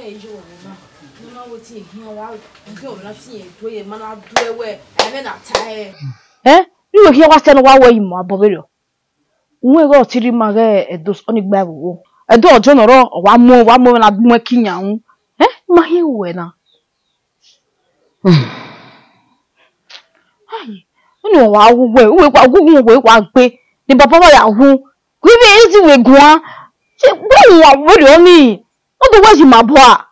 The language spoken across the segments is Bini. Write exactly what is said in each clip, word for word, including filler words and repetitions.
Eyo, mama, mama, wetin e hian wa, nke ọmọ na ti yẹn do ye, ma na do ẹwẹ, ẹmwẹ na ta ẹre. Ẹ, iwe khian wa sẹ ne wa wẹ yi mu abọ vberriọ. Uwẹ ghe ọtẹn rhie ima ghe Ẹdo ọni gba ẹvbo vbo. Ẹdo ọjọ nọ rọ, ọ wa mu, wa mu ẹmwẹ na gbe uwẹ ke iyan ru. Ẹ, ma hiẹn wẹ na. Ai, ọni wa wu wẹ, uwẹ wa wu, uwẹ wa gbe, ne baba wa ya wu. Gu ivbi ezi wẹ guan. Wẹ wa vberriọ ni. Ọ do wẹ yi ma bọ a.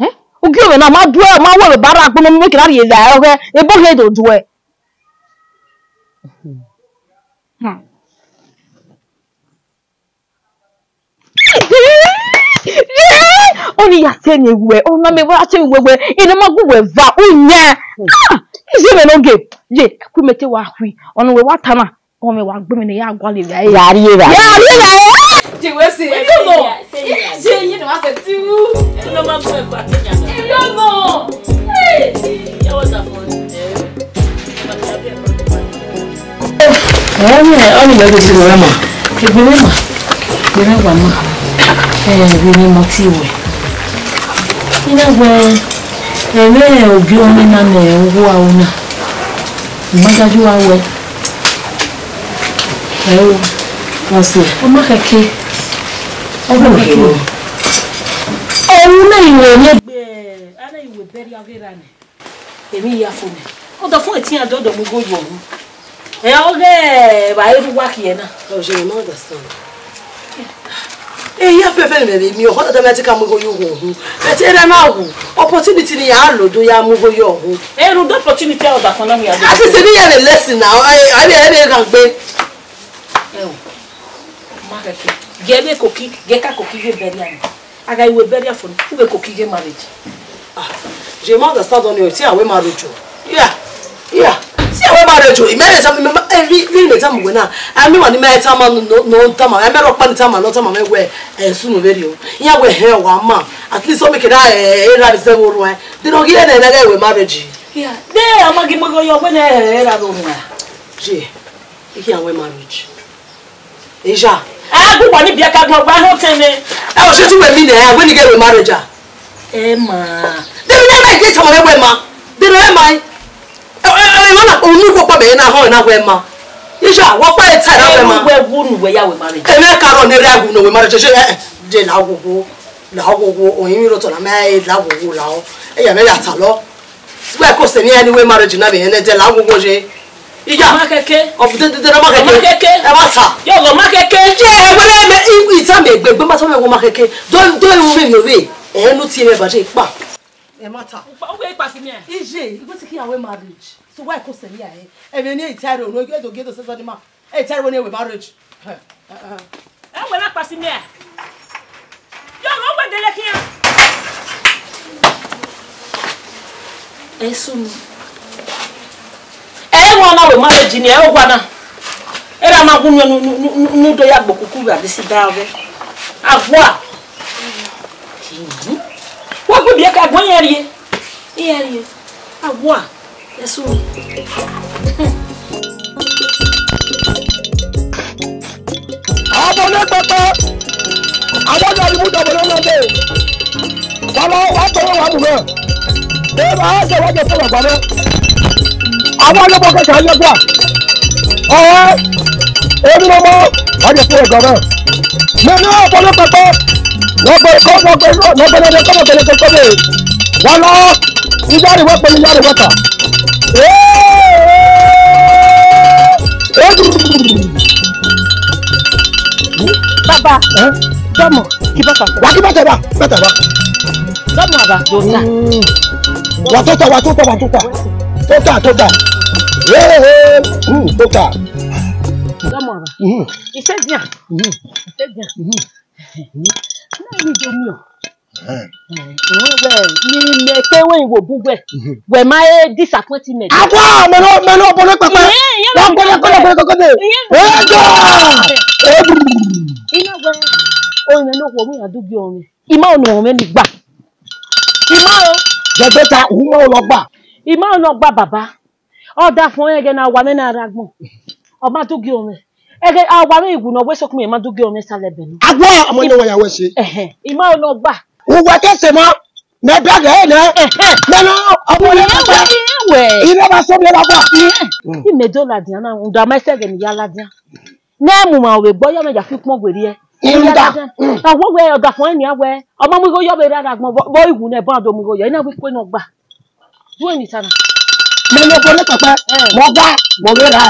Eh? Ugie mwẹ na ma duẹ, ma wẹ vbe ba rra agbọn ne ọ miẹn ke na rhie la ọghẹ, ebo ghe do duẹ. Hmm. Ọni ya te ne wẹ, ọna mẹ wa te wẹ wẹ, ene ma gu wẹ va, u nyẹ. Ah, izi mwẹ no ge. Ye, ku mẹ te wa khui, ọna wẹ wa ta na. Ọmọ wa gbe mi ne ya gualọ evbare. Ya rri evbare. Ya rri evbare. Jewesi, you know. Ije, you know, I said to you. No man go back. You don't know. Hey, you want that one? Ọni, ọni mẹ gbe si wẹ ma. Egbe mwẹ ma. Egbe mwẹ wa ma. Eh, vbe ne mo ti wẹ. Ina wẹ, ẹmwẹ ogie ọni na ne uwu aro na. Imagaju wa wẹ. Ẹ o, ọse, ọ ma khẹke. Ọ ma khẹke. Ọ ru ne iwe ne gbe, a na iwe bẹrriẹ ọghe ra nẹ. Emwi ya fo nẹ. Ọ da fo etian dọdọ mu igho yo ru. Ẹ, ọghe, vbe a ru wa khiẹ na. Ọ je ma understand. Eya fẹfẹ ne mẹ vbe miẹn, ọkhọ tata mẹ te ka mu igho yo hu. But erha na hu, opportunity ne ya lo do ya mu igho yo hu. Ẹ rhunmwuda opportunity ọdafẹn na wian. A ti sẹ ne iran vbe lesson na, a vbe, a vbe ghan gbe. Ẹ o, ma khẹke. Gie vbe koki, gie ka koki vbe bẹrriẹ na. A gha iwe bẹrriẹ fo, u vbe koki ghe marriage. Ah, je ma understand ọni, si a wẹ marriage o. Yeah, yeah. Si a wẹ marriage o. I mẹ rẹ tama, mẹ, mẹ, eh, vi, vi mẹ tama wẹ na. A mi wa ni mẹ tama no, no, no tama. A mẹ rọ kpa ni tama, no tama mẹ wẹ, eh, sunu vberriọ. Iran wẹ hẹ wa ma. At least o mi kẹ na, eh, eh, ra se wo ruẹ. Then ọ ghi rẹ nẹ, nẹ wẹ marriage. Yeah. De a ma gi mo yo wẹ nẹ, eh, eh, ra ro ruẹ. Je. Iran wẹ marriage. Eja. A gu wa ni biẹ ka gbọn gba họn tẹn nẹ. Ẹ o, ṣe ti wẹ mi nẹ, wẹ ni gẹ wẹ marriage a? Ẹ ma. Dẹrẹ ne ma ike tama wẹ ma. Dẹrẹ ẹ ma. Ẹ, ẹ, ẹ, ẹ, unu kpọkpọ mẹ na họn na wẹ ma. Eja, wọ kpa eta na wẹ ma. Ẹ wẹ wu nu wẹ ya wẹ marriage. Ẹ mẹ ka rọ ne rẹ wu nu wẹ marriage. Ṣe, ẹ, ẹ, je la wo wo. La wo wo, oyin mi ro tọ na mẹ la wo wo la o. Ẹ ya mẹ ya ta lọ. Wẹ ko sẹ ni anyway marriage na vbe ẹnẹ de la wo wo ye. Iya. Ọ ma kẹkẹ. Ọ bu de de de ma kẹkẹ. Ọ ma kẹkẹ. Ẹ wa ta. Yo, ọ ma kẹkẹ. Ye, ẹ wẹrẹ mẹ, i, i ta mẹ egbe, egbe ma tọ mẹ wo ma kẹkẹ. Do, do ru mẹ mi ove. Ẹ no tie mẹ ba je pa. Ẹ ma ta. Upa, uwe ipa si mẹ. Ije, igbe ti ki awe marriage. So why ko sẹ ni a ẹ? Ẹ vbe ni e ta ro no, e do ge do sẹ sọ ni ma. E ta ro ni e we marriage. Ẹ wẹ na kpasi mẹ. Yo, ọ wẹ gele khian. Esu mi. Ẹ wẹ na wẹ marriage ni, ẹ wẹ na. Era ma gun nu nu nu do ya gbokuku vbe adisi da vbe. Agua. Wa gbe bi ka gbe yan rie. Iran rie. Agua. Esu. Abọ ne kpẹkpẹ, abọ ne ọyunmu dọbọ ne ọnọdẹ. Wa lọ, wa tọrọ wa mu mwẹ. Eva ẹsẹ wa jẹ fọlọ gba mwẹ. Abọ ne kpẹkpẹ ka yẹ gua. Ọẹ, ebi ne ọmọ, wa jẹ fọlọ gba mwẹ. Mẹ ne ọbọ ne kpẹkpẹ, nọgbẹ kọ, nọgbẹ, nọgbẹ ne kọ, nọgbẹ ne kọ, nọgbẹ. Wa lọ, iyare wẹ kpẹlẹ iyare wẹ ta. Baba, dọmọ, ki bàtà. Wa ki bàtà ba, bàtà ba. Dọmọ baba, do ta. Mm. Wa tó ta, wa tó ta, wa tó ta. Tó ta, tó ta. Ee, ee, mm, tó ta. Dọmọ baba. Mm. Ise dian. Mm. Ise dian. Mm. Na ni do mi o. Ẹhẹn. Wẹ, ni mẹ ke wẹ wo bu wẹ. Mhm. Wẹ ma e disappointment. Akwa, mẹ no, mẹ no bole pẹpẹ. Ìyẹn, ìyẹn wẹ bole pẹpẹ, bole pẹpẹ. Ìyẹn wẹ bole pẹpẹ. Ina wẹ, o mẹ no wo mi adu gi ọmẹ. Ima ọnọ ọmẹ ni gba. Ima o. Jẹgbẹ ta, u ma ọnọ gba. Ima ọnọ gba baba. Ọ da fọn ẹghẹ ne a wa mwẹ na rre agbọn. Ọ ma du gie ọmwẹ. Ẹghẹ a wa mwẹ iwu ne ọ wẹ sokun mẹ ma du gie ọmwẹ sẹ lẹbẹ nọ. Agua, ọmọ ne wa ya wẹ se. Ẹhẹn, ima ọnọ gba. Uwẹ ke sẹ emọ, mẹ bẹghe ẹre nẹ. Ẹhẹn. Mẹ nọ, ọmọ rẹ Iran papa. Wẹ, iran wẹ. Iran ma sẹ ọmọ rẹ papa. Ẹhẹn. Mm. Imẹ do ladian na, rhunmwuda ma sẹ ẹghẹ ne I ya ladian. Ne ẹ mu ma vbe gbe ọyọ mwẹ ya fi ukpọn werriẹ. Rhunmwuda. Mm. A wẹ wẹ ọdafẹn ọnrẹn nian wẹ, ọmọ mu igho yọ vbe rre agbọn, vbe igho nẹ, ẹbọ do mu igho yọ, I na wẹ ikue ne ọ gba. Du ẹmwata na. Mẹ ne ọkọ ne pẹpẹ, eh, mọ gba, mọ vbe ra.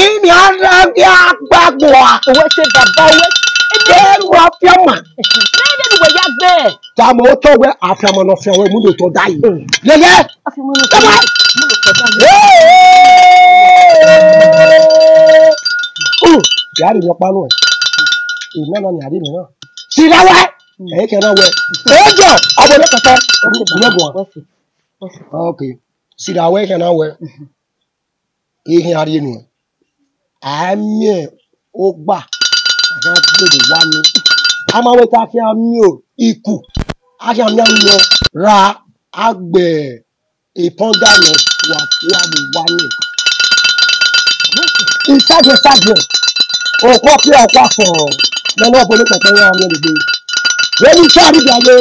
Imi a ra ghi a gba gbua. Owẹ te baba wẹ. Ẹrhu afianma. Mẹ vbene uwẹ ya gbe. Tama otọ wẹ afianma ne ọ fian wẹ mu do tọ da yi. Mm. Yẹyẹ. Afianma ne ọ fian wẹ mu do tọ da yi. Ee! Uh, ya rhie emwi ọkpa nuẹn. Emwi nana ni a rhie emwi na. Sirra wẹ. Mm. Ẹ i khian na wẹ. Ejọ, ọmọ ne pẹpẹ. Wẹ sẹ, wẹ sẹ. Okay. Sirra wẹ, ẹ i khian na wẹ. Mhm. I khian rhie nuẹn. A miẹn ogba, a khian gbe vbe owa nii. A ma wẹ te a khian miẹn iku, a khian miẹn amiọn ra, a gbe ipọnga nọ wa fua vbe owa nii. Isagiẹn, isagiẹn, okhuo ọkpa, okhuo afọ, ne ọ na bọ ne kpẹkpẹ iran miẹn dede. Vbene I ta rhie dia ye,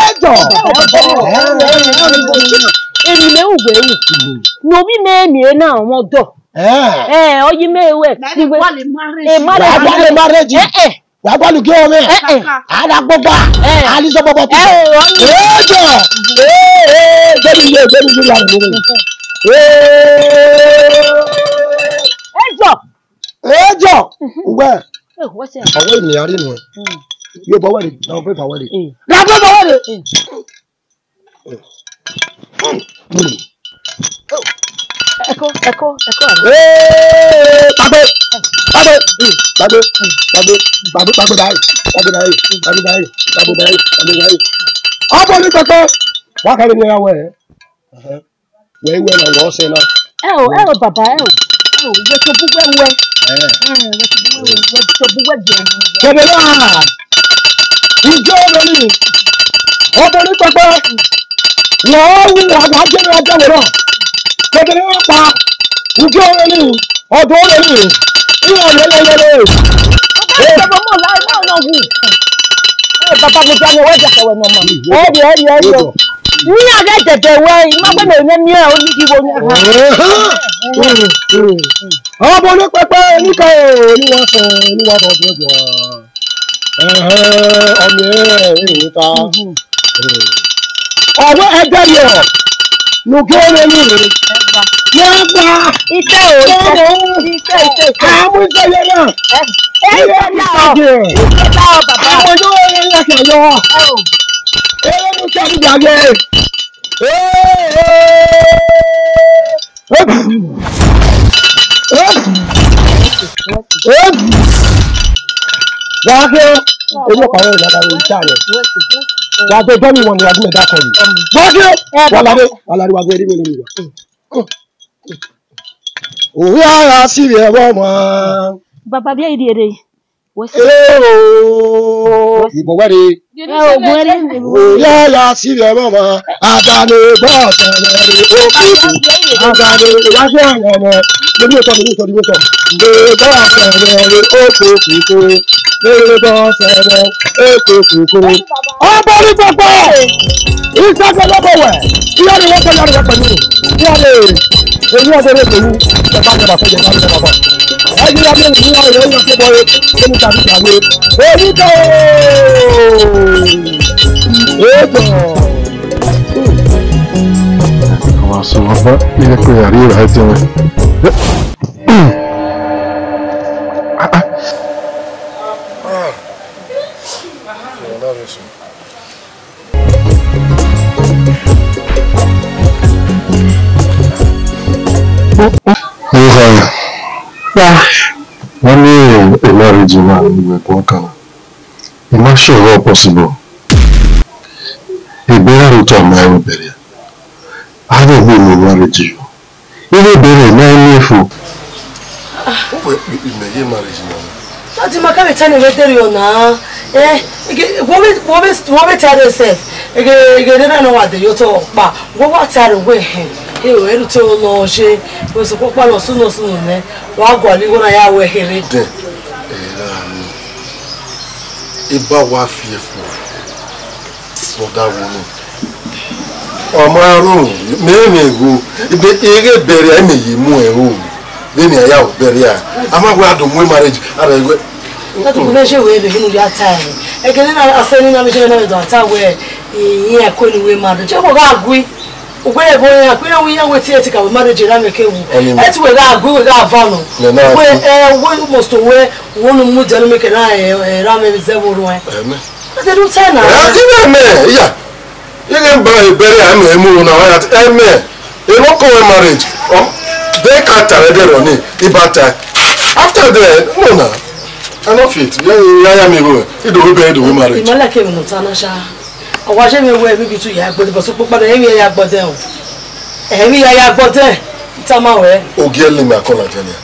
ejọ. Emwi ne u wẹ ru, ne ovbi mẹ miẹn na ọmwa ọdọ. Eh. Eh, ọ yi mẹ ruẹ. Wa gualọ marriage. Eh, eh. Wa gualọ ugie ọmwẹ. Eh, eh. A na gbogba. Eh. A ni zọbọbọ tu. Eh, ọ ni. Ejọ. Eh, eh, gbe mi ye, gbe mi ye la ni. Eh. Ejọ. Ejọ. Mhm. Uwẹ. Eh, what's that? Ọwẹ ni a rhie nuẹn. Mm. Ye obọ wẹ re, na obọ wẹ re. Mm. Na obọ wẹ re. Mm. Ẹko, ẹko, ẹko. Ee, pagbe, pagbe, pagbe, pagbe, pagbe, pagbe bae, pagbe bae, pagbe bae, pagbe bae, pagbe bae. Ọbọ ni kọkọ, wa kẹre ni ra wẹ. Wẹ i wẹ na, wẹ ọsẹ na. Ẹ o, ẹ o, baba, ẹ o. Ẹ o, wẹ tobọ uwẹ wẹ. Ẹ. Ẹ, wẹ tobọ uwẹ wẹ, wẹ tobọ uwẹ jẹ. Kẹdẹ na, ijọ rẹ ni, ọbọ ni kpẹkpẹ, wẹ ọ wu, wa, wa jẹ ne wa jẹ wẹ na. Kẹdẹ na pa, ijọ rẹ ni, ọdọ rẹ ni, iran rẹ lẹ lẹ lẹ. Baba, ẹ, baba, mọ la, mọ na wu. Ẹ, baba, mo jẹ ne wa jẹ kẹwẹ nọ ma. Ẹ, ẹ, ẹ, ẹ. Iran ghẹ dẹdẹ wẹ, I ma wẹ ne emwi miẹn, ọ ni ghi vbo yan. Ọmọ ne pẹpẹ, enikẹn, eni wa sẹ, eni wa sẹ ọdọ ẹdua. Ẹhẹn, ọmọ ẹ, ẹ, ta. Ọwẹ ẹdẹ yọ, ne u gie ọmọ eni rre. Ẹgba. Ẹgba. Ite o, ite. Ite, ite, ite. Àmú ite yẹn náà. Ẹ, ẹ, ite náà. Ite náà, bàbá. Àmọ́ yóò rẹ̀ yẹ kẹ̀ yọ. Ẹ o. Ẹ ló ń kẹ́ mi gbàgbé. Wa ke, eri ọkpa rẹ lada ro ita rẹ. Wa ke dọni wọn ni wa dime da kọri. Wa ke, wa lade, wa lade wa ke eri mi ni wa. Oya ya si vbe ẹvbo ọmwa. Baba, vbe i rhie rre? Wẹ si. Ee o, ibọ wẹ rre. Ẹ o, gun ẹre. Oya ya si vbe ẹvbo ọmwa. Adane gba ọsẹ rẹ rre okuku. Adane wa si ọmwa. Mo ní òótọ́, mo ní òótọ́, mo ní òótọ́. Mo gba ọsẹ rẹ rre okuku. Mo gba ọsẹ rẹ okuku. Ọbọ ni gbogbo. Ìsọgbẹ ló bọ wẹ. Ìyá ni wọ́n bọ, ìyá ni wọ́n pẹ̀lú. Ìyá ni. Èyí ọ̀dọ́ rẹ̀ pẹ̀lú ẹ̀ka ìjọba fẹ́ jẹba ìjọba bọ̀. Ẹ̀yin ọmọ ìlú náà yóò yọ sí bọ́ọ̀lù tó ní tàbí tàbí. Èyí tó. Ètò. Àwọn àsọ̀rọ̀ bá ilé pé àrí ìrà ẹ̀ jẹun. Wọ́n ní ẹ̀ marriage náà ní ìwé ẹ̀kọ́ kan. Ẹ má ṣe ọ̀rọ̀ possible. Ìbéèrè tó ọmọ ẹ̀rọ bẹ̀rẹ̀. A lè gbé mi marriage yọ. Iye bẹ̀rẹ̀ náà ní èfò. Ó pẹ́ ìmẹ̀yẹ marriage náà. Láti máa káre tẹ́lẹ̀ rẹ dẹ́rì ọ̀nà. Ẹ, ege, wọ́n bẹ, wọ́n bẹ, wọ́n bẹ tẹ́lẹ̀ sẹ̀. Ege, ege, dẹ́rẹ́ náà wà dé yóò tọ́ pa. Wọ́n wá tẹ́lẹ̀ wẹ̀ hẹ̀. Ẹ ò, ẹrù tí ó lọ ṣe. Wọ́n sọ pé pàlọ́ súnà súnà nẹ. Wọ́n á gọ̀ àlíwọ́ náà yà wẹ̀ hẹ̀rẹ̀. Dẹ̀, ẹ̀ rà ní. Ẹ bá wa fi ẹ̀fọ́. Brother Wunu. Ọ ma rhunmwuda, mẹ mwẹ igho, ibe eghe bẹrriẹ, mẹ ye mu ẹn ro. Vbene a ya bẹrriẹ, a ma wẹ a do mu marriage, a rẹ wẹ. Tatu, wẹ vbe ye wẹ vbe unu ya ta ẹre. Ẹkẹnẹ na, a sẹ ne na vbe ye na vbe do ta wẹ, iran ko ni wẹ marriage. Ẹ wo gha gui. Ugbẹn ẹvbo iran, kpẹrẹ wẹ iran wẹ tie ẹtin ka wẹ marriage ra mẹ ke wu. Ọni mẹ. Ẹ ti wẹ gha gui, wẹ gha va nọ. Mẹ na Wẹ, gui. Ẹ, wẹ must wẹ, wẹ unu mu dẹnu mẹ ke na, ẹ, ẹ, ra mẹ zẹ vbe orhuẹn. Ẹmẹ. But they don't tell na. Ẹ, ighẹ mẹ, iya. Ighẹ ba ebẹrẹ a mẹ mu na wa ya, ẹmẹ. E no ko wẹ marriage. Um, they can't tell them on it. Iba ta. After that, no na. I no fit. Ya, ya, ya me go. Ido we be, ido we marriage. Imala ke mo ta na sha. Ọ wa je mi wẹ, mi bi tu ya gbọdẹ, but so papa na, emi ya gbọdẹ o. Emi ya ya gbọdẹ. Tama wẹ. Ogie le me akọla jẹ nia.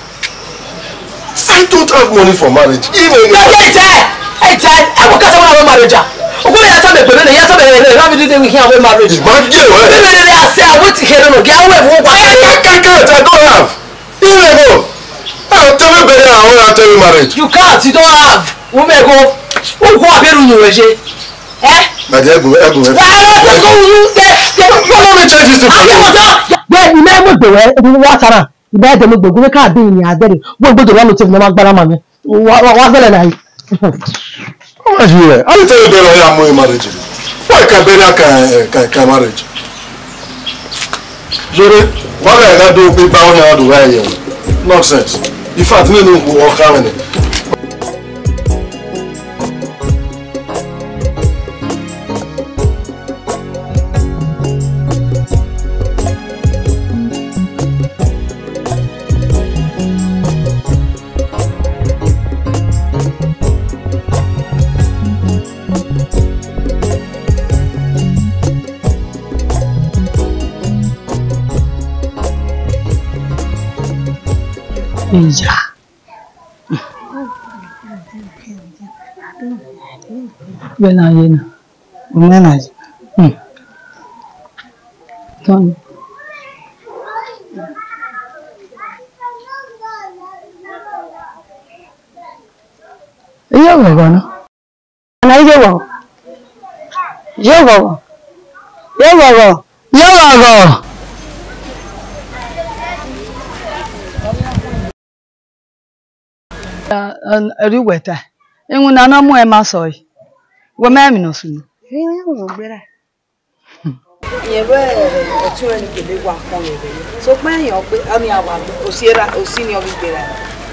I don't have money for marriage. Even if Ẹ jẹ, ẹ jẹ, ẹ wo kẹsàn-án wọn marriage a. Ogun ya tọ́ mi gbẹ̀mí ni, ya tọ́ mi rẹ̀, rẹ̀, rẹ̀, rẹ̀, rẹ̀, rẹ̀, marriage. Imagine, eh? Bẹ́ẹ̀ ni, I say, I wait to hear no, get away, wọ́n wá. I can't, I can't, I don't have. Even go. I'll tell you better, I won't tell you marriage. You can't, you don't have. Wọ́n mẹ́ go. Wọ́n kọ́ abẹ́rù yìí rẹ̀ ṣe. Ẹ́? But they go, they go, they go. Wọ́n á lọ sí kó wú, dé, dé. No, no, no, no, change this thing for you. Ayé wọn tán. Bẹ́ẹ̀ ni, mẹ́rin mo gbé wẹ́, wá sára. Iba ẹdẹ mo gbẹgun ka de ni adẹre. Wo gbẹdọ wa lo te mo ma gbara ma mi. Wa, wa, wa gbẹlẹ na yi. How much you here? I tell you better ya mo marriage. Why can better can, can, can marriage? Jore, why I got do pe ba on ya do right here? Nonsense. In fact, me no go o ka me. Iya. Vbene a ye na. Umẹ na ye. Hmm. Tony. Iye oghọghọ na. Ana iye oghọghọ. Iye oghọghọ. Iye oghọghọ. Iye oghọghọ. Ẹ, ẹ, ẹ rhie uwẹ ta. Iwinna ne ọ mu ẹn ma sẹ ọre. Wẹ ma rẹn emwi ne ọ sunu. Emwi ne ọ gberra. Rẹn vbe ọtẹn ọnrẹn ni gele wa kọn vbe ẹvbo. Sokpan iran ọkpe, ọnii a wa gbe, osi erha, osi ni ọ ghi gberra.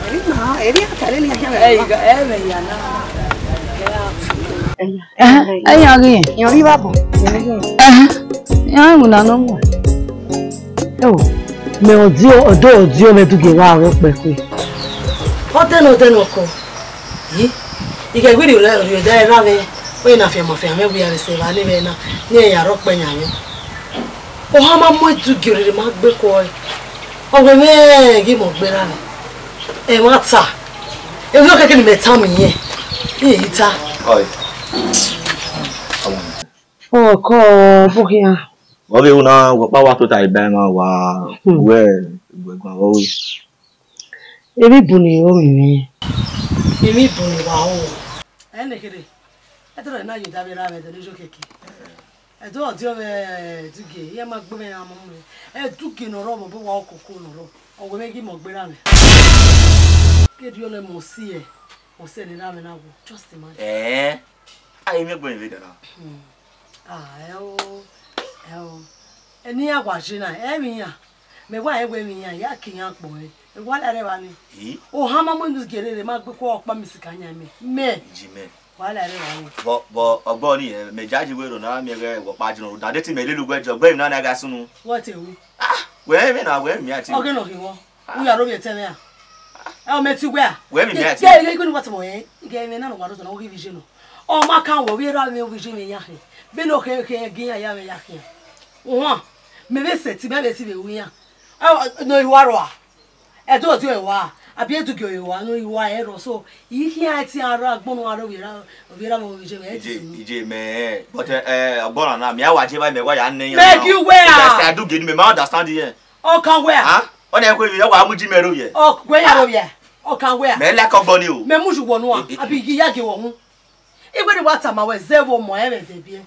Erha na, erha ta lele iran khian vbe ẹvbo. Ẹ, ẹ, ẹ, iran ghi rẹn. Iran rri vbe abọ. Ẹhẹn, iran iwinna ne ọ mu. Ẹo, mẹ ọdiọ, ọdọ ọdiọ mwẹ du gie vbe aro kpẹkue. Ọdẹnẹ, ọdẹnẹ ọkọ. Yi, I ghẹ wẹ rhie rhie odẹ ra mwẹ, ọ ye na fian ma fian mwẹ wẹ a vbe sẹ evba ne mwẹ na, ne irẹn ya rre ọkpẹ yan mwẹ. Ohan ma mu ẹdugie rere ma gbe kue ọe. Ọ wẹ mwẹ ghi mọ gberra mwẹ. Ẹmwata, emwi nọ kẹkẹ ne imẹ tama irẹn, irẹn i ta. Ọe. Ọkọ, bọ khian. Vbe ọ vbe ru na, wẹ ọkpa wa tota iba ẹmwẹ wa Hmm. wẹ, wẹ guan vbe ọ vbe. Emwi bun ne I ro mwẹ mwẹ. Emwi bun ne wa ro. Ẹ ne kherhe, ẹdẹ na ye da vbe ra vbe ẹdẹ ne yo keke. Ẹdẹ ọdiọ vbe Ẹdugie, iran ma gbe mwẹ iran ma mu mwẹ. Ẹdugie ne ọ rrọọ, mẹ obọ wa okoko ne ọ rrọọ. Ọ wẹ mwẹ ghi mọ gberra mwẹ. Ke diọ ne mẹ si ẹ, ọ sẹ ne ra mwẹ na wo. Just imagine. Ẹẹ, a i miẹn egbe vbe dana. Hmm. Ah, ẹ o, ẹ o. Eni iran wa je na, ẹ vbe iran. Mẹ wa rẹn wẹ emwi iran ya ke iran kpọnmwẹ, wa la rẹ evba ni. Ohan ma mu enu gie rere ma gbe kua ọkpa mi sika yan mẹ. Mẹ. Ji mẹ. Wa la rẹ evba ni. Bọ, bọ, ọgbọ ni, eh, mẹ jaji wẹ ro na miẹn ghẹ wẹ ọkpa jọn ro. Da de ti mẹ lele uwẹ jọ, gbe emwi na na gha sunu. Wẹ te ru. Ah, wẹ emwi na, wẹ emwi ati. Ọghe nọ ghi wọn. U ya ro vbe ẹtẹn mwẹ a? Ẹ, ọ mẹ ti wẹ a? Wẹ emwi mẹ ati. Gẹ, gẹ, gẹ, ighe ne uwa tama ọnrẹn, gẹ emwi na ne uwa do tama, ọ ghi vbe je nọ. Ọ ma kan wẹ, ovbi erha mwẹ, ovbi iye mwẹ ya khin. Vbene ọ khe, khe, ghe iran ya mwẹ ya khian. Uhan, mẹ vbe sẹtin, mẹ vbe si vbe ru iran. Ẹ, nọ i wa rrọa. Ẹdẹ ọdiọ ẹre wa, abi Ẹdugie ẹre wa, nọ i wa ẹre rrọọ. So, I khian ẹtin a rre agbọn ne a rre ovbi erha, ovbi erha mwẹ, ovbi iye mwẹ, ẹ ti Ije, sunu. Ije mẹ, but, eh, eh, ọgbọ na na, mẹ a wa je evba mẹ wa ya nẹ iran Mẹ na. Ghi wẹ a? Because Ẹdugie ni mẹ ma understand iran. Ọ kan wẹ a? Ah? Ọ na ẹkhuẹ vbe ọ wa mu ji mẹ ro yẹ? Ọ wẹ ya ro yẹ? Ọ kan wẹ a? Mẹ like ọgbọ ni o. Mẹ mu ju wọ nuan, Eh, eh, abi I ghi ya gie wọ hu. Igbe ni wa tama wẹ zẹ vbe ọmọ ẹmwẹ ẹdẹ biẹ.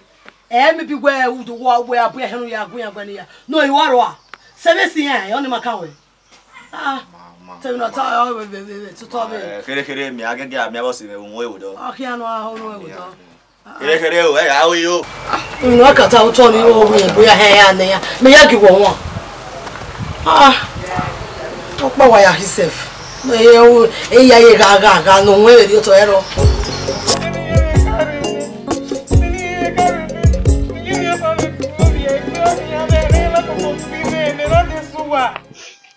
Ẹ, maybe wẹ udu wọ wẹ abu ẹhẹn ya gu yan gbẹn ya. No, I wa rua. Sẹ vbe si yan, ọni ma kan wẹ. Ah, tell me not all, wait, wait, wait, wait, to tell me. Eh, kere kere, mi agege, mi abo si me wo ewo do. Ah, kí a nọ ahọ nọ ewo do. Kere kere o, ẹ ya wi o. Unu akata utọ ni o wi ebo ya hẹ ya ne ya. Me ya gi wọ wọn. Ah. Ọkpa wa ya himself. E ya ye gha gha gha no wọn eri otọ ẹrọ.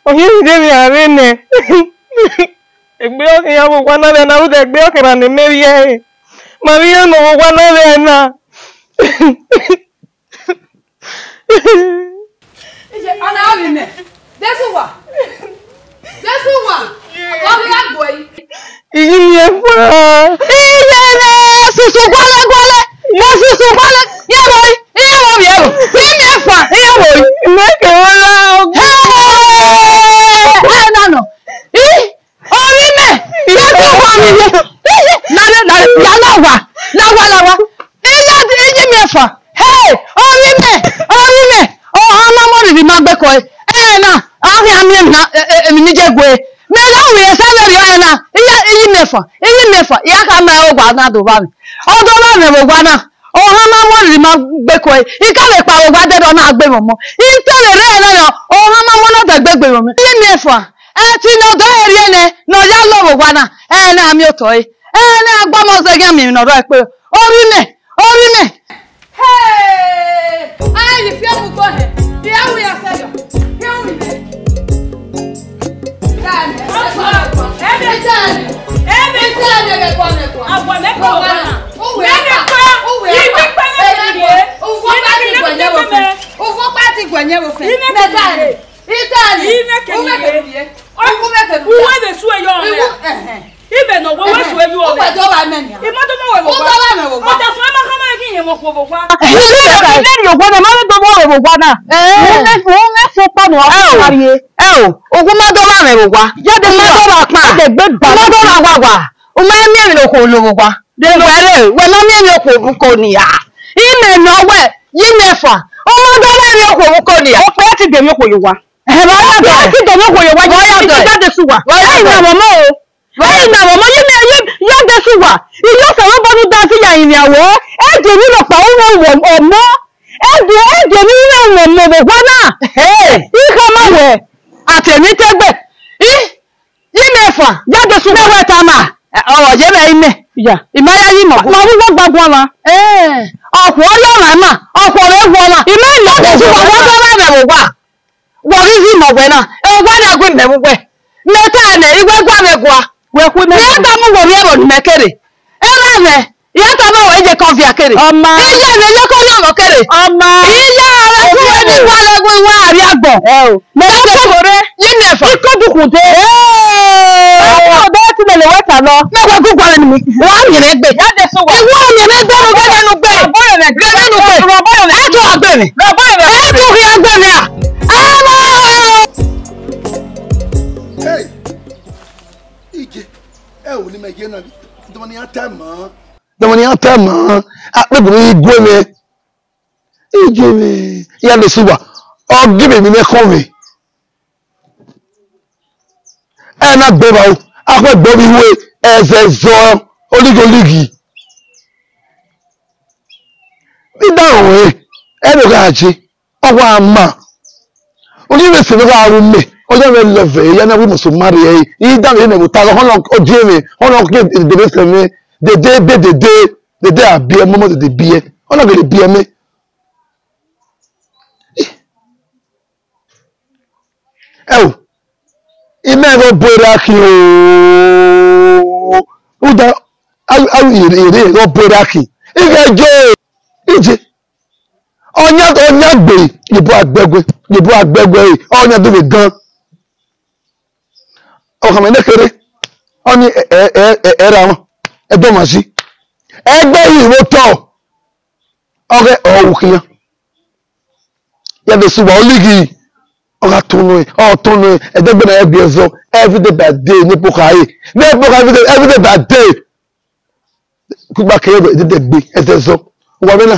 Ohiẹn vbe a rre nẹ. Egbe ọghe iran vbe owa na vbe na rhunmwuda egbe ọghe erha ne mẹ vbiẹ ẹre. Ma vbe iran ne ọ vbe owa na vbe ẹna. Iye, ọ na vbe mẹ. Jesu wa. Jesu wa. Ọ ghi gha gue yi. Iye, iye, fa. Iye, ne susu gualẹ gualẹ. Ne susu gualẹ. Iye, vbo yi. Iye, vbo yi, vbo. Iye, fa. Iye, vbo yi. Mẹ ke wọ la. Hey! Ẹ na nọ. Ih! Ovbi mẹ, ya tọ wa mi ye. Lare, lare, ya la wa, la wa, la wa. Iya, iyi mẹ fa. Hey, ovbi mẹ, ovbi mẹ. Ohan ma mọ rhirhi ma gbe kọe. Ẹ na, a khian miẹn na, emwi ni je gue. Mẹ gha ru ẹsẹ vberriọ ẹ na. Iya, iyi mẹ fa, iyi mẹ fa. Ya kha ma ẹre owa na do vba mwẹ. Ọ do vba mwẹ vbe owa na. Ohan ma mọ rhirhi ma gbe kọe. I ka vbe kpa vbe owa dẹdẹ ọ na gbe mwẹ ọmọ. I te vbe rre ẹre na, ohan ma mọ na dẹ gbe gbe mwẹ ọmọ. Iyi mẹ fa. Ẹtin ne ọ do rhie nẹ, ne ọ ya lọ vbe owa na, ẹ na miẹn otọ ẹre. Ẹ na gba ọmọ zẹ ghian miẹn emwi ne ọ rrọọ ẹkpe. Ovbi mẹ, ovbi mẹ. Hey! Ai, ifiọmugbo hẹ. Iran ru ya sẹ yọ. Iran ru mẹ. Tani, ẹ tani, ẹ tani, ẹ tani, ẹ tani, ẹ tani, ẹ tani. Awa mẹ kọ wa na. Uwe mẹ kọ. Uwe mẹ kọ. Uwe pa ti gbe nyẹ vbe ofẹn. Uwe pa ti gbe nyẹ vbe ofẹn. Mẹ tani. Itali. Ime ke ime ke ye. Uwu me ke uwe be su eyo me. Ibe no we we su eyo me. Uwe do ba me nia. Imo do mo we bo. Uwe do ba me bo. O ta so ma ka ma ki yen mo ko bo kwa. Ime ni owa na ma do mo we bo kwa na. Eh. Uwe uwe so pa no a rie. Eh o, uwe ma do ba me bo kwa. Ya de ma do ba pa. De gbe ba. Ma do ba wa wa. U ma miẹn emwi ne okhuo lo vbe owa. De wẹ re, wẹ ma miẹn emwi okhuo vbe uko nia. Imẹ nọ wẹ, yi mẹ fa. U ma do miẹn emwi okhuo vbe uko nia. Okpia ti de emwi okhuo ye owa. Ẹhẹ, vbe ọ ya dọ? Okpia ti de emwi okhuo ye owa, vbe ọ ya dọ? Ẹ i na vbe ọmọ o. Ẹ i na vbe ọmọ, yi mẹ, yi, ya de sẹ uwa. Iye Osanobua ne u da fi ya rinmwian wẹ, e de emwi nọkpa ru mwẹ ọmọ. E de, e de emwi ru mwẹ ọmọ vbe owa na. Ẹ, I khama wẹ, a te emwi te gbe. I, Yi mẹ fa, ya de sunu wẹ tama. Ọ ye vbe imẹ. Ya. I ma ya yi mọ. Ma vbe uwu ọgba guan mwa. Eh. Ọkhuo ya ọmwa ima, ọkhuo vbe wu ọmwa. I ma ya de sunu wẹ tama mẹ vbe owa. Wọ ghi yi mọ wẹ na. E owa na gu mẹ vbe uwẹ. Mẹ ta nẹ, I wẹ gua mẹ gua. Wẹ khu mẹ. Mẹ ta mu wẹ rhie ẹvbo ne mẹ kere. Erha mwẹ. Iye tama wẹ ye kọ via kere. Ọma. Iye ne ye kọ via mọ kere. Ọma. Iye ara ku ni wa le gu wa ari agbọn. Ẹ o. Mẹ ko kore. Yi mẹ fa. Iko dukhunde. Ee. Ọmọ ọdọ ti lele wẹ ta lọ. Mẹ wa gu gua ni. Wa mi re gbe. Ya de so wa. Iwọ mi re gbe, ru gbe nu gbe. Gbe nu gbe. Ẹ to agbe mi. Ẹ to ghi agbe mi a. Ama. Hey. Ije. Ẹ o ni mẹ ye na. Dọmọ ni a ta ma. Dọmọ ni a ta ma, akpegbe mwẹ i gu mwẹ. Ije mwẹ, ya de sẹ uwa, ọ gie mwẹ emwi ne ẹkhọn mwẹ. Ẹ na gbe vba o, akhọe gbe ovbi ihue, ẹzẹ zọ, olighi olighi. I da rẹn, ẹ vbe gha je. Ọ wa ma. Oni vbe sẹ vbe gha ru mẹ, ọ ya mwẹ love ya na wi musu marry ẹre. I da vbe ne vbe ta, ọ na ọ die mwẹ, ọ na ọ ke dede sẹ mwẹ, dede be dede, dede a biẹ, momo dede biẹ. Ọ na gele biẹ mẹ. Ẹ o, imẹ vbe bu erha khin o. Uda, a, a, ere, ere, vbe bu erha khin. I ghẹ je, i je. Ọyan, ọyan gbe, ye bu agbẹgue, ye bu agbẹgue, ọyan do vbe gan. Ọkhan mwẹ nekherhe, ọni ẹ, ẹ, ẹ, ẹ, ẹ ra mwa, ẹ dọ mwa yi. Ẹgbẹ yi vbe otọ, ọghẹ ọ ru khian. Ya vbe sẹ uwa olighi, ọ gha tọn nuẹn, ọ tọn nuẹn, ẹdẹgbe na ya gbe ẹzọ, every day by day, ne epo kha re. Ne epo kha every day, every day by day. Kugba kẹrẹ ẹdẹdẹgbe, ẹzẹzọ. Uwa vbe na,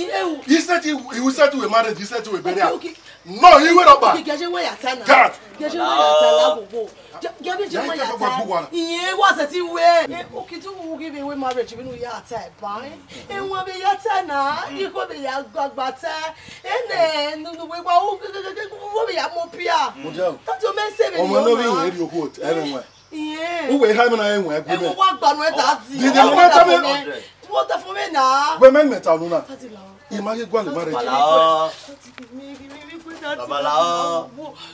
I, ewu. He said he, he will settle a marriage, he said he will bury her. Okay, okay. No, he will not back. Okay, gẹje wẹ ya ta na. Get out. Gẹje wẹ ya ta la wowo. Gẹje wẹ ya ta. Ìyẹn wà sẹti wẹ. Okitu wu ghi vbe wẹ marriage vbene u ya ta ba. Ẹwọn vbe ya ta na, ikhuo vbe ya gbagba ta. Ẹnẹ, nunu wẹ wa, wo vbe ya mọ pia. Tati o mẹ se vbe. Ọmọ no vbe yẹn ri okhuo, ẹrẹ wọn. Iye. Uwe ha mina enwe egbe. Ẹmọ wa gba nu ẹta di. Dede mo na ta me. Wọ́n tẹ fún mi náà. Wẹ mẹ mẹta ọnu na. Tati la. I ma ye gua le ma re. Babalao. Babalao.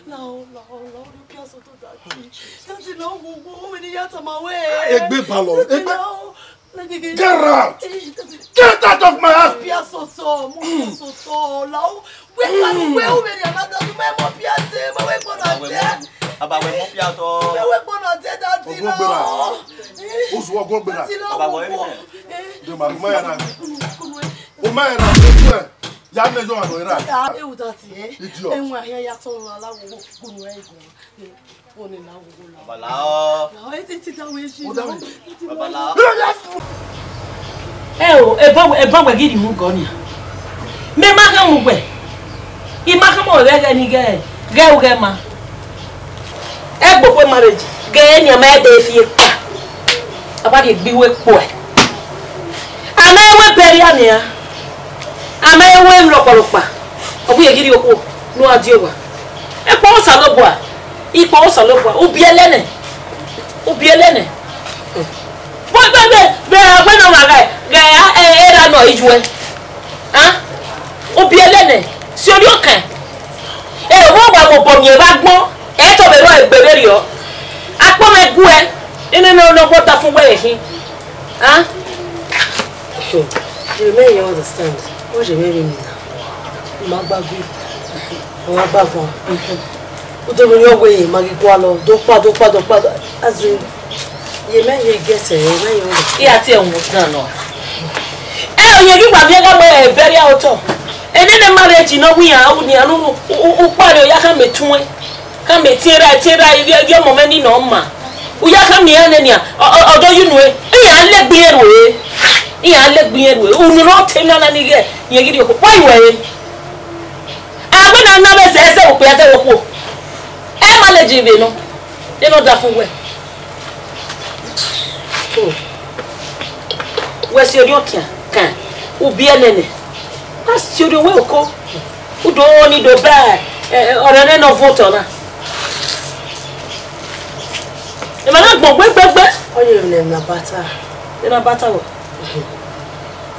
Lao, lao, lao, orí kí a sọ tó dá sí. Tati la wo wo wo mi ni ya ta ma we. Egbe ba lọ. Egbe. Get out. Get out of my house. Pia sọtọ, mo pia sọtọ, lao. Wẹ ka nu wẹ u vbe rhie na da du mẹ mo pia te, mo wẹ gbọna te. Aba wẹ mo pia tọ. Mo wẹ gbọna te da ti lọ. Ogun gbera. Usu ogun gbera. Aba wẹ ri mẹ. De ma ma ya na. Kunu, kunu, eh. O ma ya na. Ya me yo ano era. Ya, e u da ti, eh. Idiot. Enwe ahia ya tọ la la wo kunu e gun. Babalao. Babalao. Ẹ o, ebọ wẹ ghi rhie mu gọ nia. Mẹ ma khama uwẹ. I ma khama uwẹ ghẹ ni ghẹ ghẹ u ghẹ ma. Ẹgbokwe marriage ghẹ nia ma ẹdẹ fi ekpa. A wa rhie egbe iwe kpo ẹ. A ma ẹwẹ bẹrẹ a nia. A ma he wẹ emwi rhọkpa rhọkpa, ọ ghi ye ghi rhie okhuo ne uwa die owa. Ekpa Osanobua, ikpa Osanobua, u biẹlẹ nẹ, u biẹlẹ nẹ. Vbe, vbe, vbe, vbe a wẹ ne ọmwa ghẹ, ghẹ a, ẹ, erha nọ iyuẹ? A? U biẹlẹ nẹ, si orhiọn kan. Ẹ, vbe uwa mobọ miẹn vbe agbọn, ẹ tọ vbe rrọọ egbe vberriọ. Akpọ mwẹ guẹ, nene ne ọ wọ ọdafẹn uwẹ ẹre khin. A? Ye mẹ ye understand. Ọ ye mẹ vbe mina. Ma gba gui. Ma gba vọn. Udo vbe yọ wẹ ma ghi gualọ. Do kpa, do kpa, do kpa. As in, ye mẹ ye get ẹ, ye mẹ ye understand. Iya ti ẹwun gan nọ. Ẹ, ọ ye ghi wa miẹn gha wẹ ẹ bẹrriẹ otọ. Ene ne marriage nọ wi iran, u nian nu, u, u, u kpare ọ ya khama etuẹn. Khama etiẹn ra, etiẹn ra, ivbi, ivbi ọmọ mwẹ ni nọ ma. U ya khama iran nẹ nian, ọ, ọ, ọ do ye unu ẹre. Iran legbe irẹn rue. Iran legbe irẹn rue. Unu ne ọ te na na ni ghẹ, irẹn ghi rhie okhuo. Wa yu ẹre. A wẹ na na vbe zẹ, zẹ okpia, zẹ okhuo. Ẹ ma lẹ je vbe nọ. Ẹ nọ da fun wẹ. Wẹ si orhiọn kian kan, u biẹ nene. A si orhiọn wẹ oko. U do ni do ba, eh, ọrẹre ne ọ vuọn otọ na. Emwa na gbọn gbegbegbe. Ọ ye emwi ne emwa bata. Emwa bata wọ.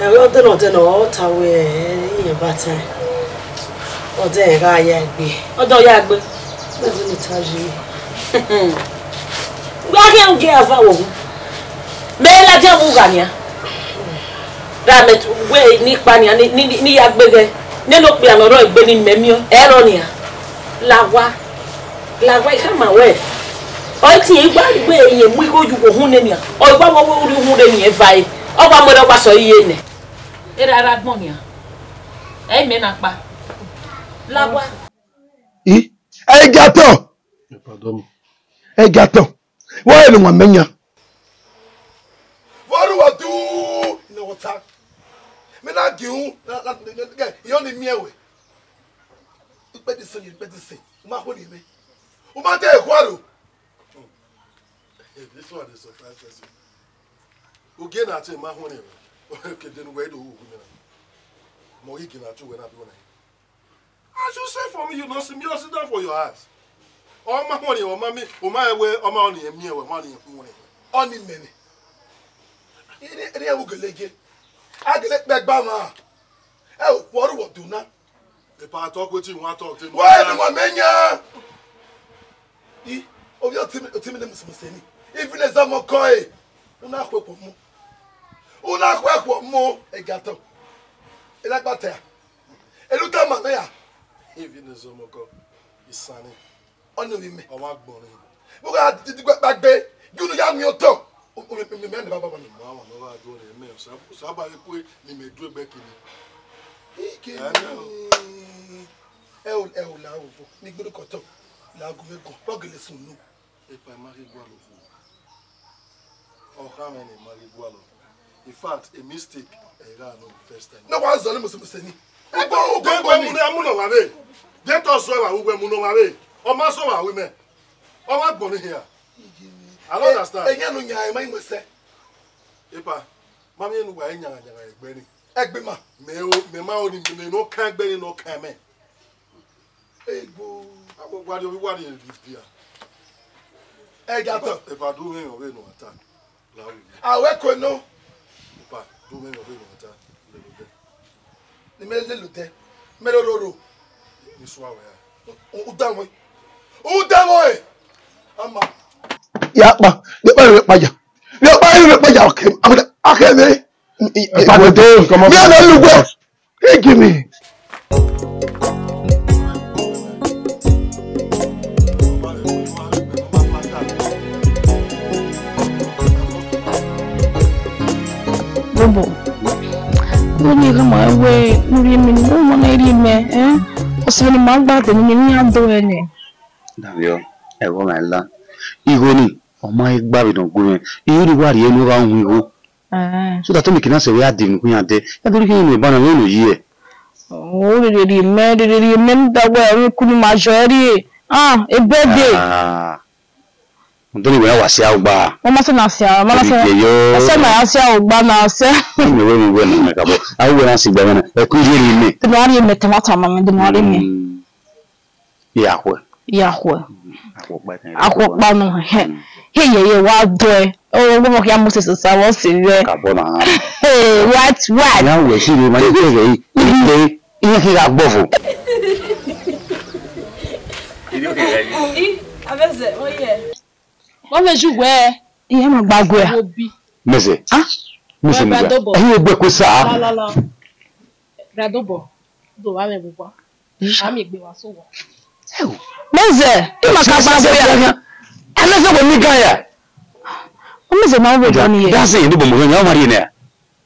Ẹvbo ọdẹ ne ọdẹ ne ọ ta wẹ irẹn bata. Ọdẹ gha ya egbe. Ọdẹ ọ ya gbe. Ẹvbo ne ta yi. Wa khian gie ava wo. Mẹ ladian vbe ugha nian. Ra mẹ tu wẹ ne ikpa nian ni, ni, ni, ni ya gbe ghẹ. Nene okpia ne ọ rrọọ egbe ni mẹ miẹn. Ẹrọ nian. La wa. La wa, I khama wẹ, ọ i tie igba wẹ irẹn mu igho ye uhunmwu nene nian. Ọ i wa wẹ u rhie uhunmwu rre eni evbare. Ọ wa mu ẹre, ọ wa sẹ ọre iye nẹ. Erha, erha agbọn nian. Ẹ i mẹ na kpa. La wa. I, ẹ i gia tọn. Ẹ i gia tọn. Wẹ ọre ne uwa mẹ yan. Vbe ọre uwa du ne ọ ta? Mẹ na gie unu, na, na, na, na, na, iyọ ni miẹn wẹ. Ikpẹdẹ ise, ikpẹdẹ ise, u ma khuẹrhie mwẹ. U ma te khua ro. This one dey surprise person. Ugie na te ma khuẹrhie mwẹ. Kede ne uwẹ do wu mwẹ na. Mẹ ọ ghi gie na te uwẹ na do na. As you say for me, you no see me, you sit down for your house. Ọ ma khuẹrhie, ọ ma mi, ọ ma wẹ, ọ ma ọni miẹn wẹ, ọ ma ọni khuẹrhie. Ọni mẹ nẹ. Ere, ere ẹvbo gele je. A gele kpẹ gba mwa. Ẹ o, vbe ọre uwẹ do na? Epa, talk wetin you wan talk, tell me. Why do you want me yan? I, ovbi otimi, otimi ne musu musu ni. Even as I'm okay. Una khuẹ khuọ mu. Una khuẹ khuọ mu, ẹ i gia tọn. Ẹ na gba ta. Elu ta ma mẹ ya. Even as I'm okay. Isani. Ọni ovbi mẹ. Ọ wa gbọnrin. Vbe u gha didi gbe kpa gbe, gie unu ya miẹn otọ. O, o, mẹ, mẹ, mẹ, mẹ, baba, baba. Ma wa, ma wa do re, mẹ, sa, sa ba ye kue, ni mẹ du egbe kini. Ike. Ẹ, mẹ o. Ẹ o, ẹ o, la o, bo. Ni gbere kọtọ. La gu mẹ gun. Bọ gele sunu. Epa, ma ghi gualọ fo. Ọ kha mwẹ ne ma ghi gualọ. In fact, a mistake, ẹ gha nọ first time. Ne wa zọ ni musu musu ni. Egbe, egbe mu ne a mu nọ wa vbe. Dentọ zọ wa, uwẹ mu nọ wa vbe. Ọ ma zọ wa, wi mẹ. Ọ wa gbọnrin hia. I don't understand. Ẹ, ẹ, yan nu yan, ẹ ma i mu ẹsẹ. Epa, ma miẹn ne uwa i yangan yangan egbe ni. Egbe ma. Mẹ o, mẹ ma o ni, mẹ ne ọ kan egbe ni ne ọ kan mẹ. Egbo. Abo wari, obi wari ri bia. Ẹ i gia tọn. Epa, du mwẹ emwi ọvbehe ne uwa ta. La ru. A wẹ ko nọ. Epa, du mwẹ emwi ọvbehe ne uwa ta. Lele odẹ. Ne mẹ lele odẹ. Mẹ roro ro. Ni sua wẹ a. U, u da mwẹ. U da mwẹ. Ama. Ya kpa, ya kpa, ya kpa ya. Ya kpa, ya kpa ya, okay. Abuda, okay, me. Epa, do, come on. Me, I don't look well. Hey, Jimmy. Bobo, wẹ ne I khama wẹ ne u rhie mẹ, ne u ma na rhie mẹ, eh? Ọsẹ ne ima gba dẹ ne ima do ẹnẹ. Davio, ẹghẹ ọmwa la. Igho ni, ọ ma he gba vbe ne ọ gu mwẹ. Igho ni wa rhie ne u gha hu igho. Eh. So that ọmọ kina sẹ vbe a de unu iran dẹ. Ya do rhie unu eba na, unu yi ẹ. O rere rhie mẹ, rere rhie mẹ, ne da wẹ, ọmọ ku ni ma jọ ẹ rhie. Ah, ebẹghe. Ah. Ọdọ ni wẹ na wa sia ugba. Ọ ma sẹ na sia, ọ ma na sẹ. Ẹsẹ na ya sia ugba na sẹ. Mẹ wẹ mẹ wẹ na mẹ ka bọ. A wẹ na si gba na. Ẹ ku ye ni mẹ. Tẹ ma ri mẹ tẹ ma ta ma mẹ, tẹ ma ri mẹ. Mm. Ya khue. Ya khue. Akhọkpa nọ. He ye ye wa dọe. O gbọmọ kia Moses sa vbe ọ sẹ vbe. Ka bọ na. Hey, what, what? Ya wẹ si vbe ma ni te vbe. Iye kegha gbọvo. I, Abẹzẹ, oh yeah. Wọ́n fẹ́ ju wẹ́. Iye ma gba gwe a. Wo bi. Mẹzẹ. Ah? Mẹzẹ. Radobọ. Ẹyin egbe kwe sa. La, la, la. Radobọ. Do wa mẹ gbogbo. Ami egbe wa so wọ. Mẹzẹ, ima ka gba gwe a. Ẹmẹzẹ wo ni gan ya? Mẹzẹ ma wo gan ni ye. Dancing ni bo mo gan ya, ma ri ne.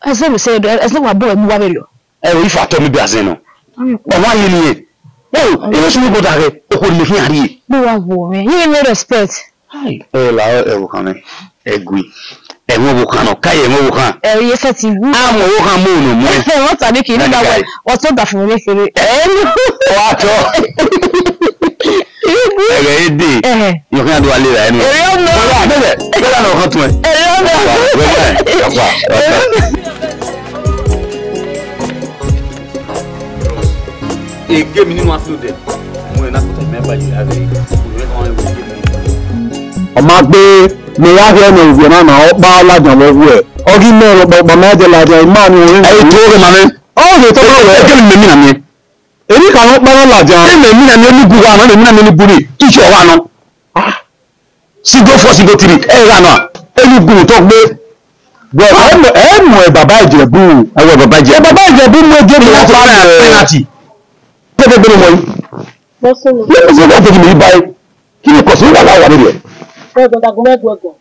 Ẹzẹ vbe sẹ, ẹzẹ wa bọ ẹmu wa vberriọ. Ẹ o, ifa tọ mi be azẹn nọ. Ọmwa ye ni ye. Ẹ o, ẹ sunu bọda rẹ, okhuo ni me khian rrie. Gbe wa wo mwẹ. Ye me respect. Ai, ẹ la ẹ wo khan mwẹ. Ẹ gui. Ẹ wọn wo khan nọ, ka ye wọn wo khan. Ẹ ye sẹ ti wu. A mọ wo khan mo no mo. Ẹ wọn ta ni kiri na wẹ. Ọtọ da fun ne kere. Ẹ ni. Wa tọ. Ẹghẹ e de. Ẹhẹ. Yọ khian do a le ra ẹnu. Èrè ọ̀nà. Bọ́lá, bẹ́ẹ̀, bẹ́ẹ̀ náà ọkàn tún ẹ. Èrè ọ̀nà. Wà, wẹ́ẹ́, wẹ́ẹ́, wà, wà. Ege mi nínú afi odẹ. Mo yẹn náà kò tẹ̀ mẹ́bàá yìí lára yìí. Mo yẹn kàn wá ní wọ́n ege mi. Ọ ma gbe, mẹ ya rhie ne ovbi ẹmwẹ na, ọ kpa ladian vbe ọghe. Ọ ghi mẹ rhọkpa, ọkpa mẹ dẹ ladian, ima ni ọnrẹn. Ẹ, to ghe ma mwẹ. Ọ ghe to ghe. Ege mi mẹ mi na miẹn. Emwi kha ne ọ kpa na ladian. Ẹ mẹ mi na miẹn ni gu wa nọ, ẹ mẹ mi na miẹn ni gu ni. Iye ọgha nọ. Ah. Single four, single three, ẹ gha nọ, ẹ ni gu tọ gbe. Bro, ẹ mọ, ẹ mọ ẹ Baba Ijebu. Ẹ wẹ Baba Ijebu. Ẹ Baba Ijebu mu ege mi. Penalty, penalty. Tẹtẹ gbẹdẹ mọ yi. Bọ́sùn mi. Ní ọsẹ bá tẹ̀lé mi báyìí, kí ni kọ̀sí wà láwà nílẹ̀? Ẹ̀gbọ́n dàgùn mẹ́gbẹ̀ẹ́gbọ̀n,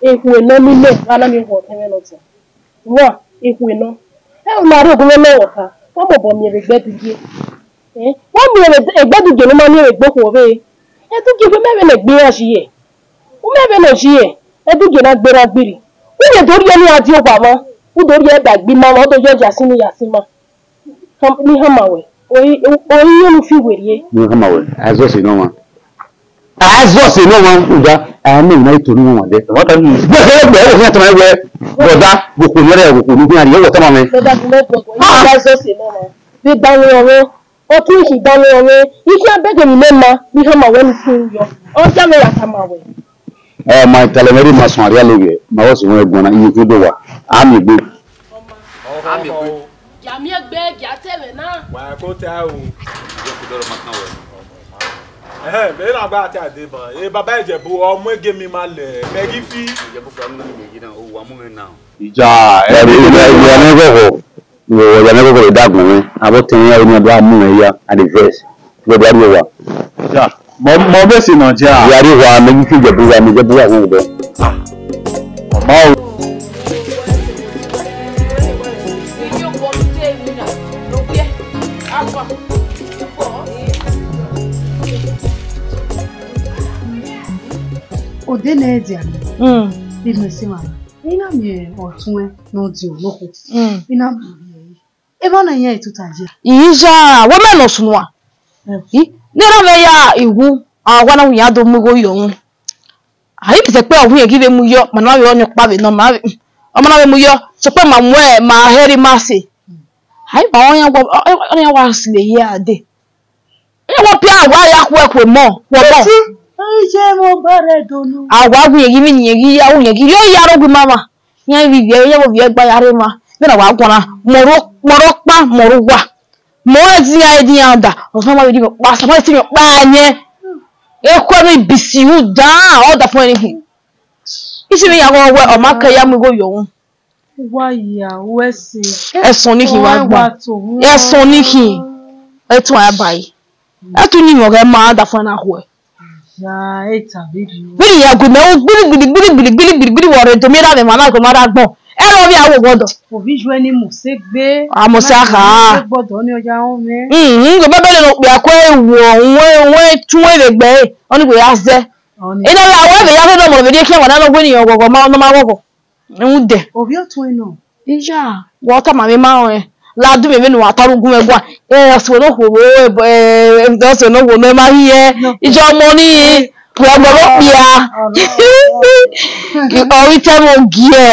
èkó iná nílẹ̀, rárá mi wọ̀ tẹ́wẹ́ lọ tẹ̀. Wọ́n, èkó iná. Ẹ ò máa rí ògùn mẹ́mẹ́ wọ̀ ká, wọ́n mọ̀ bọ̀ mi èrè gbẹ́dìgẹ. Ẹ, wọ́n mi èrè gbẹ́dìgẹ ló máa ní èrè gbókùn òwe. Ẹ dúgẹ fún mẹ́rin lè gbé yàn sí yẹ. Wọ́n mẹ́rin lè sí yẹ. Ẹ dúgẹ náà gbéra gbìrì. Wọ́n lè dórí ẹni adé ọgbà mọ́. Wọ́n dórí ẹ dàgbé máa wọn, ó dójú ọjà sí ni yà sí ma. Ni hama wẹ, oyi, oyi yẹn nu fi wẹrẹ ye. Ni hama wẹ, Azọsi nọ ma. Azọsi nọ ma, uda, a mẹ na ito ni wọn dẹ. Wọ́n ta ni. Bẹ́ẹ̀ sẹ́ bẹ́ẹ̀, o fi hàn tọ́mọ ẹgbẹ́, bọ̀dá, gbogbo ní ọ̀rẹ́, gbogbo ní gbìyànjú, yóò wọ tọ́mọ mi. Bẹ́ẹ̀ dàgbé mẹ́gbẹ̀ẹ́, ìyá Azọsi nọ ma. Bí gbàgbé ọ̀rẹ́, ọtí ìhìn gbàgbé ọ̀rẹ́, iṣẹ́ abẹ́gẹ̀ mi mẹ́ma, ni hama wẹ ni fún yọ. Ọjà mẹ́ra ta ma wẹ. Ẹ, ma italẹ mẹ rhi ma sọn arrialegbe, ma vbọ sẹ wọn ẹguan na, iye khin do wa, a miẹn egbe. A miẹn egbe. Gia miẹn egbe, gia te ẹmwẹ na. Wa ko ta o. Iye khin do ma kan wẹ. Ẹhẹn, vbe na gba ta deba. E Baba Ijebu, ọ mu ege mi ma lẹ, mẹ ghi fi. Ijebu fẹ mu na mi yi na, o wa mu mwẹ na. Ija, ẹ, ẹ, ẹ, ẹ, ẹ, ẹ, ẹ, ẹ, ẹ, Wẹ, wẹ, ya mẹ koko vbe dagbọn mwẹ, avbe ọtẹn mwẹ ya vbe ne a do a mu mwẹ ya, a dey vex. Wẹ do a rrie owa. Ja, mọ, mọ vbe si nọ ja. Ya rrie owa, mẹ ghi fi Ijebu wa, mẹ Ijebu wa wọn odẹ. Ah, ọ ma o. Ode nẹ dia. Mm. Imẹ si ma. I na miẹn ọtuẹn ne ọ di onokhun. Mm. I na miẹn ovbi ẹre. Emwa na iran etuta ye. Ija, wẹ mẹ ne ọ sunuan. Mm. I, ne erha mwẹ ya igwu, a wa na wu iran do mu igho yọ unu. A i sẹ kpe ọ wu iran ghi vbe mu yọ, ma na vbe ọnii ọkpa vbe nọ ma vbe, ọ ma na vbe mu yọ, sokpan ma mu ẹ, ma hẹrẹ ma sẹ. A i ma ọnii wa, ọnii wa sẹ ye a dee. Iran wa pia wa ya khu ẹkhu emọ, khu ọmọ. Iye mwẹ ọba rẹ donu. A wa gu yẹn ghi vbe yẹn ghi ya, gu yẹn ghi rhie ya aro gu mama. Iran vbe ivie, iran vbe ovie gba ya rre emwa. Vbene a wa guan na, mọ ọre, mọ ọre ọkpa, mọ ọre uwa. Mọ ọre ẹdin iran, ẹdin iran da. Ọ sẹ ma vbe di mẹ ọkpa, sẹ ma vbe di mẹ ọkpa yẹn. Ekhue ni bisi u dan, ọ da fun ẹre ni khin. Isi vbe iran ghọ wẹ, ọ ma kẹ ya mu igho yọ unu. Wa ya wẹ sẹ. Ẹsọn ni khin wa gba. Ẹsọn ni khin. Ẹtu a ba yi. Ẹtu ni mwẹ ọghẹ ma da fun na khuẹ. Ya eta vbe ri. Vbene ya gu mẹ u gbiri gbiri gbiri gbiri gbiri gbiri gbiri wọ rre do mi ra vbe ma na ko ma ra gbọn. Ẹ rọ vbe a wo gọdọ. Ovbi ju ẹni mu se gbe. A mu se a kha. Gbọdọ ni ọya ọn mẹ. Mhm, go bẹbẹ le no kpia kue wo, wẹ, wẹ tun e vbe gbe. Ọni go ya zẹ. Ọni. Ina la wẹ vbe ya rre do mo vbe die khian wa na no gbe ni ọghọghọ ma, no ma ghọghọ. Rhunmwuda. Ovbi ọtuẹn nọ. Iya, wa tama mwẹ ma rẹn. La du mwẹ vbene uwa ta ru gun mwẹ guan. Eh, ọse ne okhuo vbo, eh, ọse ne okhuo ne ma hiẹ. Iye ọmọ ni, Wẹ ọgbọ vbe okpia. Ọ ghi tẹ vbe ogie.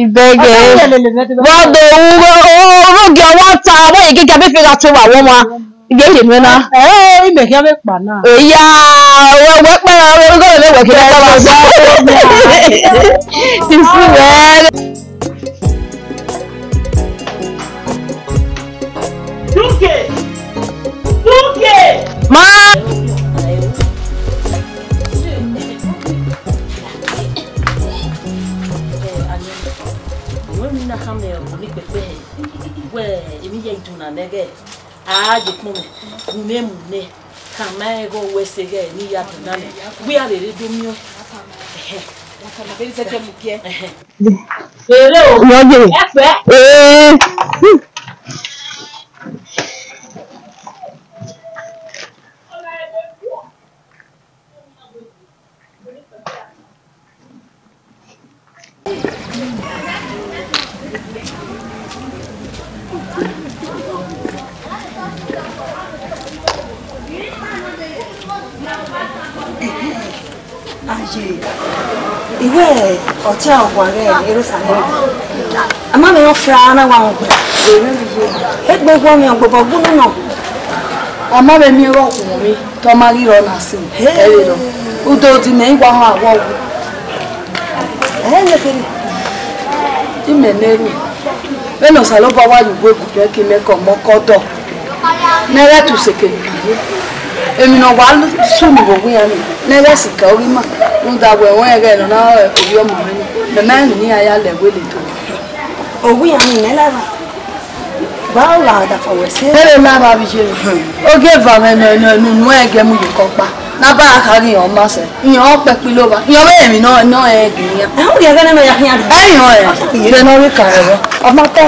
Ibẹghe. Vbe ọ do ru, ọ vbe ogie ọmwa ta, vbe ọ ye gege avbe efe gha te vbe avbe ọmwa. Iye ye nuẹ na. Ẹ, imẹ khian vbe kpa na. Eya, wẹ, wẹ kpa, wẹ, wẹ, wẹ, wẹ, wẹ, wẹ, wẹ, wẹ, wẹ, Isu wẹ. Duke! Duke! Ma! Wẹ mi na khama ẹvbo ni kpẹkpẹ, wẹ emwi ya idunna nẹghẹ, a ye kpọnmwẹ, gu mwẹ mu nẹ, khama ẹghẹ wẹ sẹ ghẹ ne I ya dunna nẹ, wẹ a rherhe do miẹn. Ẹhẹn. Ẹhẹn. Ere o. Yọ ye. Ẹkpẹ. Ee. Aye, I wẹ ọtẹn ọgua ghẹ Jerusalem. A ma vbe rẹn ọfra na wa mwẹ ugbẹn. Egbe wọ mwẹ ọgbobọ gbunu nọ. A ma vbe miẹn vbe ọkhuọnmwi, te ọ ma ghi rrọọ na sẹ. Ẹre nọ. Udo di mẹ, I wa họn awọ wu. Ẹ, ne kere. Imẹ ne ru. Vbene Osanobua wa ye uwu egudu ẹki mẹ ke ọmọ ke ọdọ. Ne ẹ ghẹ tu seke ne ima ye. Emwi ne ọ wa sunu vbe owa iran ni, ne ẹ ghẹ sikẹ ọghe ima. Rhunmwuda wẹ rẹn ẹghẹ ne ọ na rẹn ovbi ọmọ mwẹ ni, mẹ ma rẹn emwi ne iran ya lẹ wẹ le to. Owa iran ni mẹ lava. Gba gha da fọ wẹ sẹ. Ẹre lava vbe iye. Ogieva mwẹ nọ, nọ, ne unu ẹgẹ mu ye kọ kpa. Na ba kha ghi ọ ma sẹ. Iran ọ kpẹ kpilo va. Iran vbe emwi nọ, nọ ẹ gbe iran. Ẹ, u ye ẹghẹ nọ ya khian. Ẹ iran ẹ. Iye nọ rhie ka rẹ. Ọ ma ta.